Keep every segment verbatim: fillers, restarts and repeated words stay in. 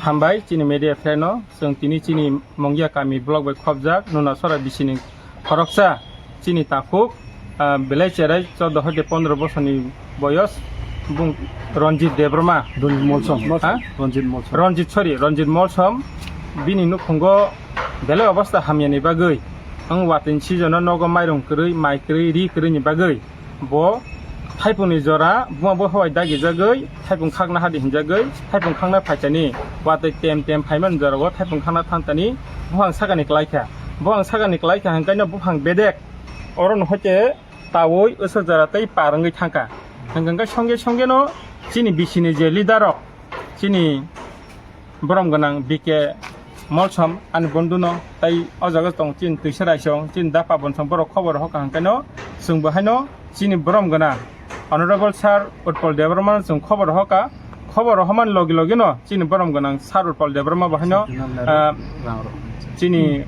Hambai chini media friend no, chwng tini chini Mongia kami block bai khobjak, Nunasora bisini khoroksa chini takhuk, ah, belai cherai chordo hoite pondro bosorni boyos, bung Ranjit Debbarma. Ranjit Molsom. Ha? Ranjit Molsom. Ranjit, sorry, Ranjit Molsom. Bini nukhungo belai obostha hamyani bagwi, ang watini season-o nogo mairung kwrwi, mai kwrwi, ri kwrwini bagwi bo thaipungni jora buma bo howai dagijagwi thaipung khakna hadi hinjagwi thaipung khakna phaitani, watwi tem tem phaimani jorao thaipung khakna thangtani buphang sakani klaikha. Buphang sakani klaikha hwnkhe no buphang bedek oro no hoite tawi usa jora tei par wngwi thangkha. Hwnkhe songe songe no chini bisini je leader rok, chini borom gwnang B K Molsom ani bonduno, tai o jaga tong chini Twisa Raisong, chini Da Pabonsong borok khobor hoka hwnkhe no, chwng bo haino chini borom gwnang Honorable Sir Utpal Debbarma no chwng khobor hoka, khobor homan logi logi no chini borom gwnang Sir Utpal Debbarma bo haino, ah, chini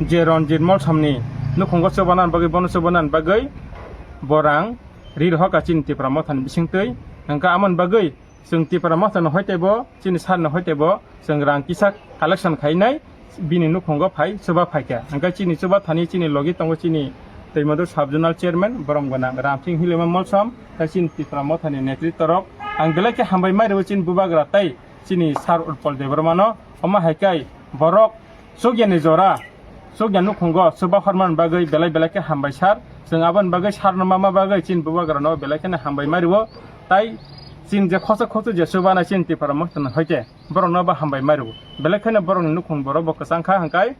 je Ranjit Molsomni nukhungo chubanan bagwi, bono chubanan bagwi borang ri rohoka chini Tipra Mothani bisingtwi, hwnkhe amoni bagwi chwng Tipra Mothani hoitebo, chini Sir ni hoitebo chwng rang kisa collection khainai, bini nukhungo phai chuba phaikha. Hwnkhe chini chuba thani chini logi tongo chini Twimadu Sub Zonal Chairman borom gwnang Ramsing Hilima Molsom, tei chini Tipra Mothani netritwa rok. Ang belai khe hambai mai rwo chini bubagra tei chini Sir Utpal Debbarmano, omo hai khe borok chukya ni jora, chukya nukhungo chuba hormani bagwi belai belai khe hambai sir. Chwng aboni bagwi sir no mama bagwi chini bubagra no belai kheno hambai mai rwo. Tai chini je khosok khosok je chuba nai chini Tipra Mothani hoite borok no bo hambai mai rwo. Belai kheno borok ni nukhung borok bo kwchang kha hwnkhe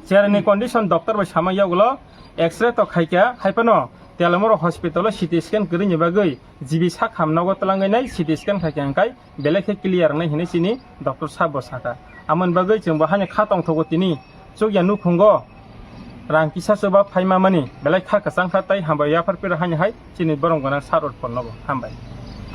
chair ni condition doctor bai sama yagulo X-ray to khaikha, hai phano Telamura hospital o C T scan kwrwini bagwi G B sak ham nogo twlangwi nai C T scan khaikha hwnkhe belai khe clear wngnai hinwi chini doctor sabo sakha. Amoni bagwi chwng bo haino kha tongthogo tini chukya nukhungo rang kisa chuba phaima mani belai kha kwchang kha tei hambai yaphar phiro haino hai chini borom gwnang Sir Utpal nobo hambai.